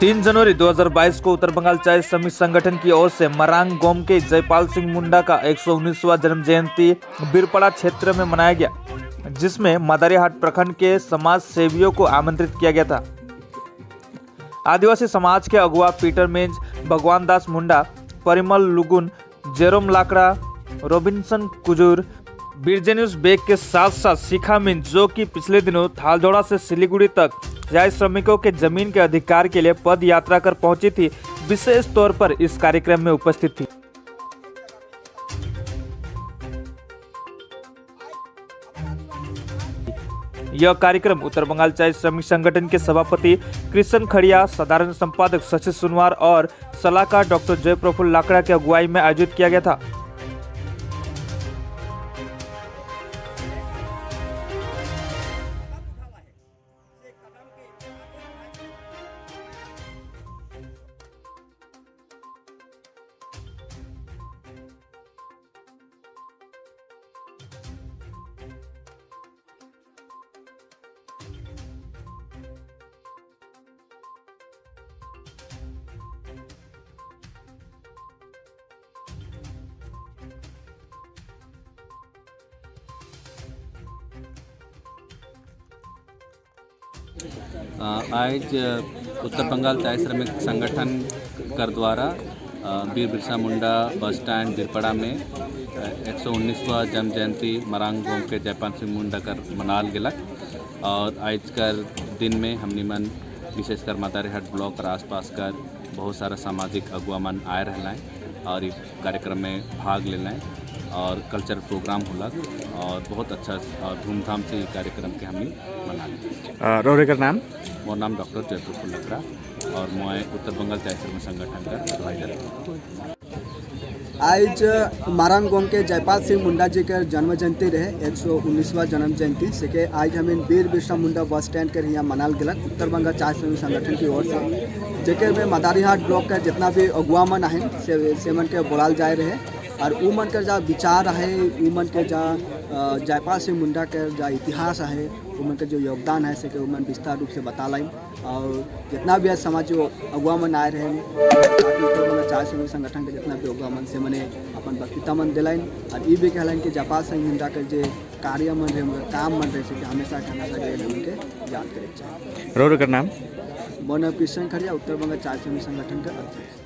3 जनवरी 2022 को उत्तर बंगाल चाय श्रमिक संगठन की ओर से मरांग गोम के जयपाल सिंह मुंडा का 119वां जन्म जयंती बीरपाड़ा क्षेत्र में मनाया गया, जिसमें मदारीहाट प्रखंड के समाज सेवियों को आमंत्रित किया गया था। आदिवासी समाज के अगुआ पीटर मेंज, भगवान दास मुंडा, परिमल लुगुन, जेरोम लाकड़ा, रॉबिन्सन कुजूर, बिरजेनियस बेग के साथ साथ शिखा मिंज, जो कि पिछले दिनों थालजोड़ा से सिलीगुड़ी तक चाय श्रमिकों के जमीन के अधिकार के लिए पद यात्रा कर पहुंची थी, विशेष तौर पर इस कार्यक्रम में उपस्थित थी। यह कार्यक्रम उत्तर बंगाल चाय श्रमिक संगठन के सभापति कृष्ण खड़िया, साधारण संपादक शशि सुनवार और सलाहकार डॉक्टर जय प्रफुल्ल लाकड़ा की अगुवाई में आयोजित किया गया था। आज उत्तर बंगाल चाय श्रमिक संगठन कर द्वारा वीर बिरसा मुंडा बस स्टैंड बीरपाड़ा में 119वां जन्म जयंती मरांग गोम के जयपाल सिंह मुंडा कर मनाल गेलक। और आज कर दिन में हमनी मन विशेषकर मदारीहाट ब्लॉक और आसपास कर बहुत सारा सामाजिक अगुआ मन आए रहलाएँ और इस कार्यक्रम में भाग लेलाएँ और कल्चर प्रोग्राम होलक और बहुत अच्छा और धूमधाम से ये कार्यक्रम के हमनी मनाली। रौरे का नाम? मोर नाम डॉक्टर जयप्रफुल्ल लकड़ा और मैं उत्तर बंगाल चाय श्रमिक संगठन का एडवाइजर हूँ। आज मारांग गोम के जयपाल सिंह मुंडा जी के जन्म जयंती रहे, 119वां जन्म जयंती से के आज हमें वीर बिरसा मुंडा बस स्टैंड के यहाँ मनाल गलक उत्तर बंगाल चाय श्रमिक संगठन की ओर से, जेके में मदारीहाट ब्लॉक के जितना भी अगुआ मन आए से मन के बोलाल जाए रहे और उ मन के जा विचार है, उ मन के जा जयपाल सिंह मुंडा के जा इतिहास है, उ मन के जो योगदान है से के उ मन विस्तार रूप से बता लाई। और जितना भी आज समाज जो अगुआ मन आए रहे, उत्तर बंगाल चाय श्रमिक संगठन के जितना भी अगुआ मन से मने अपन वक्तृता मन दिलाइन और ये भी कहलन कि जयपाल सिंह मुंडा के जो कार्य मन रहे, उनका काम मन रहे से कि हमेशा के हमेशा के लिए उनके याद करे चाहिए। रौरे का नाम? मोर नाम कृष्ण खड़िया, उत्तर बंगाल चाय श्रमिक संगठन के अध्यक्ष।